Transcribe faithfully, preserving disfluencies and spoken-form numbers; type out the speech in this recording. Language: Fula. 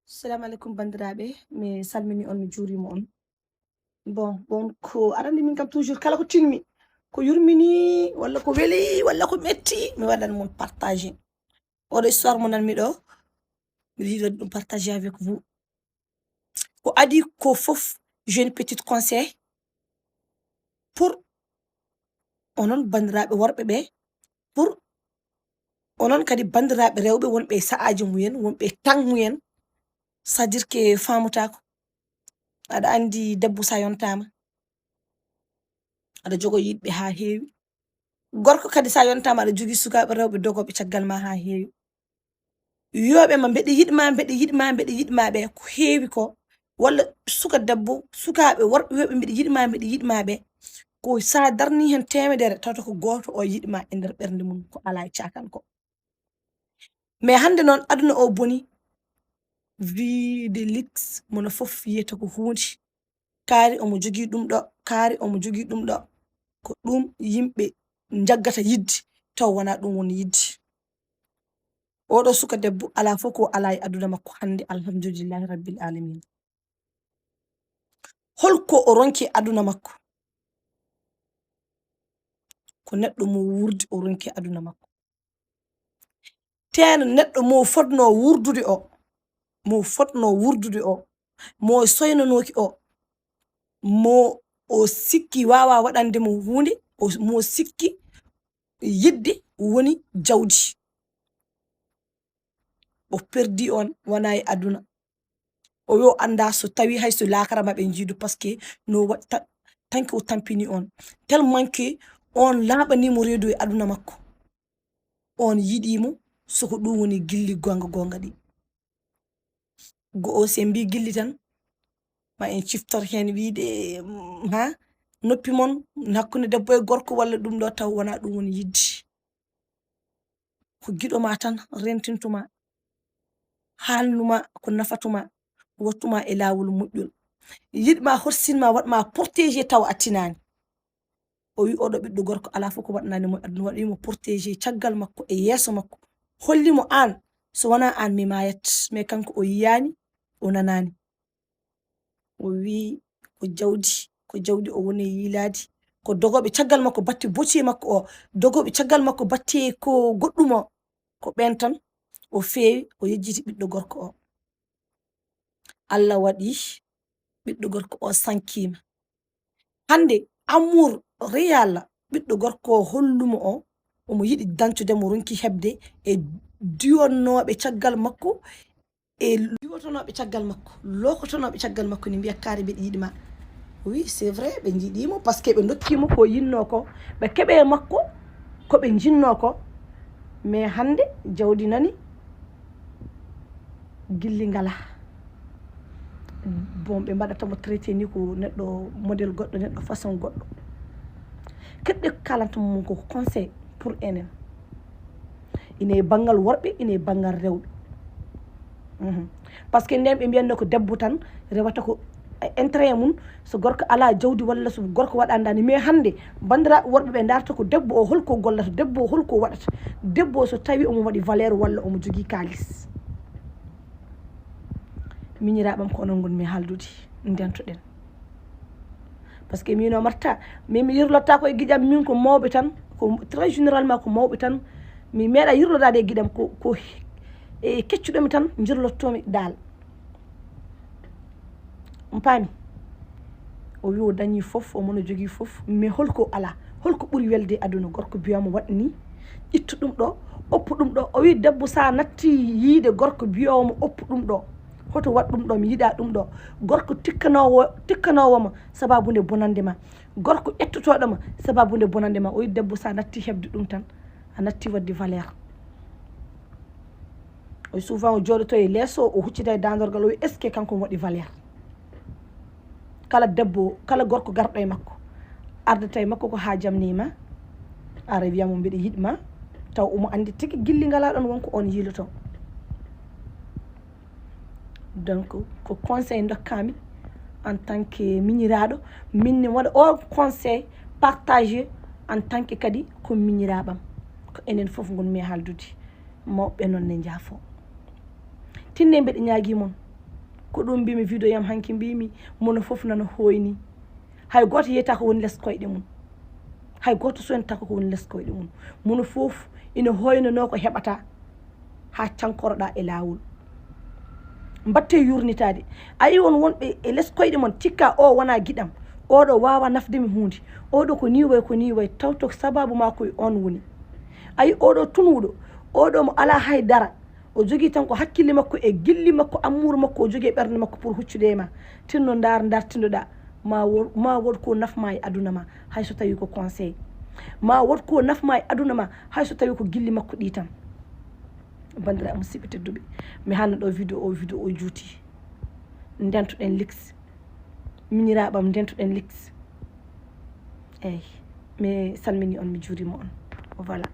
Assalamu alaikum bandiraɓe, mi salmini on, mi juurima on. Bon, bon, ko aɗa andi min kam toujours kala ko tinmi, ko yurmini, walla ko weli, walla ko metti, mi waɗan mon partager. Oɗo histoire mo nanmi ɗo, mi yiɗi waɗi ɗum partager avec vous. Ko adi ko fof, jeune petit conseil pour onon bandiraɓe worɓe ɓe, pour onon kadi bandiraɓe rewɓe wonɓe e sa'aji mumen, wonɓe e tan mumen, c'est-à-dire que famutako. Aɗa andi debbo sa yontama, aɗa jogo yiɗɓe ha heewi. Gorko kadi sa yontama, aɗa jogi sukaɓe rewɓe dogoɓe caggal ma ha heewi. Wiyoɓe ma mbeɗa yiɗma, mbeɗa yiɗma, mbeɗa yiɗma ɓe ko heewi ko, walla suka debbo, sukaɓe worɓe wiyoɓe mbeɗa yiɗma, mbeɗa yiɗma ɓe, ko sa darni hen temedere tawata ko goto o yiɗma e nder ɓernde mum, ko ala e cakan ko. Mais hande noon aduna o boni, vie de luxe, mono fof yiyata ko hunde, kaari omo jogii ɗum ɗo, kaari omo jogii ɗum ɗo. Ko ɗum yimɓe njaggata yidde, taw wonaa ɗum woni yidde. Oɗo suka debbo alaa fof ko alaa e aduna makko hannde, alhamdulillahi rabbil alamin. Holko o ronki e aduna makko? Ko neɗɗo mo wuurdi o ronki e aduna makko. Teno neɗɗo mo fotno wuurdude o, mo fotno wuurdude o, mo soynanooki o, mo o sikki waawa waɗande mo huunde, o, mo sikki yidde woni jawdi. O perdi on, wona e aduna. O yo annda so tawi hay so laakara ma ɓe njiidu, parce que no wa-, ta-, tanki o tampini on. Tellement que on laaɓanimo reedu e aduna makko. On yiɗimo, soko ɗum woni gilli gonga gonga ɗi. Go o se mbi gilli tan, ma en ciftor hen wiide, mm, ha, noppi mon, hakkunde debbo e gorko walla ɗum ɗo taw wona ɗum woni yidde. Ko giɗo ma tan rentintuma, haalnuma ko nafatuma, wattuma e laawol moƴƴol. Yiɗma, horsinma, waɗma protégé tawa a tinani. O wi oɗo ɓiɗɗo gorko ala fof ko waɗnani mo e aduna, waɗi mo protégé caggal makko e yeeso makko. Holli mo an, so wona an mi mayat, mais kanko o yiyani, o nanani. O wi ko jawdi, ko jawdi o woni yiilaadi. Ko dogoɓe caggal makko batti botiye makko o, dogoɓe caggal makko batti ko goɗɗum o, ko ɓen tan o feewi, o yejjiti ɓiɗɗo gorko o. Allah waɗi ɓiɗɗo gorko o sankima. Hande amour réel ɓiɗɗo gorko o hollumo o, omo yiɗi dancude mo ronki heɓde e diwonnooɓe caggal makko, e diwotonooɓe caggal makko, lokotonooɓe caggal makko ni mbiya kaari mbiɗa yiɗi ma. Oui, c'est vrai, ɓe njiɗimo parce que ɓe dokkimo ko yinno ko, ɓe keɓe makko ko ɓe jinno ko. Mais hande jawdi nani, gilli ngala. Bon, ɓe mbaɗata mo traité ni ko neɗɗo modèle goɗɗo, neɗɗo façon goɗɗo. Keɗɗe kalanta mum ko conseil pour enen. Ine e banngal worɓe, ine e banngal rewɓe. Mhm. Parce que nden ɓe mbiyanno ko debbo tan rewata ko intérêt mum, so gorko ala jawdi walla so gorko waɗandani. Mais hande, bandiraɓe worɓe ɓe darta ko debbo o holko gollata, debbo o holko waɗata, debbo o so tawi omo waɗi valeur walla omo jogii kalis. Miñiraɓam ko onon ngonmi haaldude, ndentoɗen. Parce que min o marta, min mi yirlotta ko e giƴam, min ko mawɓe tan, ko très généralement ko mawɓe tan, mi meeɗa yirlodade e giɗam, ko, ko e keccuɗomi tan jirlottomi dal. On paami? O wi o dañi fof, o mono jogii fof, mais holko ala? Holko ɓuri welde e aduna? Gorko biyamo waɗ ni, ittu ɗum ɗo, oppu ɗum ɗo. O wi debbo sa natti yiide gorko biyomo oppu ɗum ɗo, hoto waɗ ɗum ɗo, mi yiɗa ɗum ɗo. Gorko tikkanowo, tikkanowo ma sababu nde bonande ma. Gorko ƴettotoɗo ma sababu nde bonande ma. O wi debbo sa natti heɓde ɗum tan, a natti wadde valeur. O souvent o jooɗoto e leeso, o huccita e dandorgal, o wi est-ce que kanko waɗi valeur? Kala debbo, kala gorko garɗo e makko, ardata e makko ko ha jamnima, ara wiyamo mbiɗa yiɗma, taw omo andi tigi gilli ngala ɗon wonko on yiiloto. Donc ko conseil dokkami en tant que miñiraɗo, min ne waɗa o conseil partagé en tant que kadi ko miñiraɓam, ko enen fof gonmi e haaldude. Mawɓe noon ne njaafo. Tinne mbeɗa ñaagi mon, Ko ɗum mbimi video yam hanki, mbimi mono fof nana hoyni. Hay gooto yeyta ko woni les koyɗe mum. Hay gooto soynata ko ko woni les koyɗe mum. Mono fof ina hoynanoo ko heɓata haa cankoroɗa e laawol. Mbatte yurnitaade. A yi on wonɓe e les koyɗe mon, cikka o wona giɗam. Oɗo wawa nafde mi huunde. Oɗo ko ni way, ko ni way. Taw to sababu ma ko e on woni. A yi oɗo tunuɗo. Oɗo mo ala hay dara. O jogii tan ko hakkille makko e gilli makko, amour makko, o jogii e ɓernde makko pour huccude e ma. Tinno ndar, ndar tinnoɗa. Ma wo-, ma wood ko nafma e aduna ma, hay so tawi ko conseil. Ma wood ko nafma e aduna ma, hay so tawi ko gilli makko ɗi tan. Bandiraɓe musidɓe tedduɓe, mi hanna ɗo video o, video o juuti. Ndentoɗen liks. Miñiraaɓam, ndentoɗen liks. Eyyi, mi salmini on, mi juurima on. Voilà.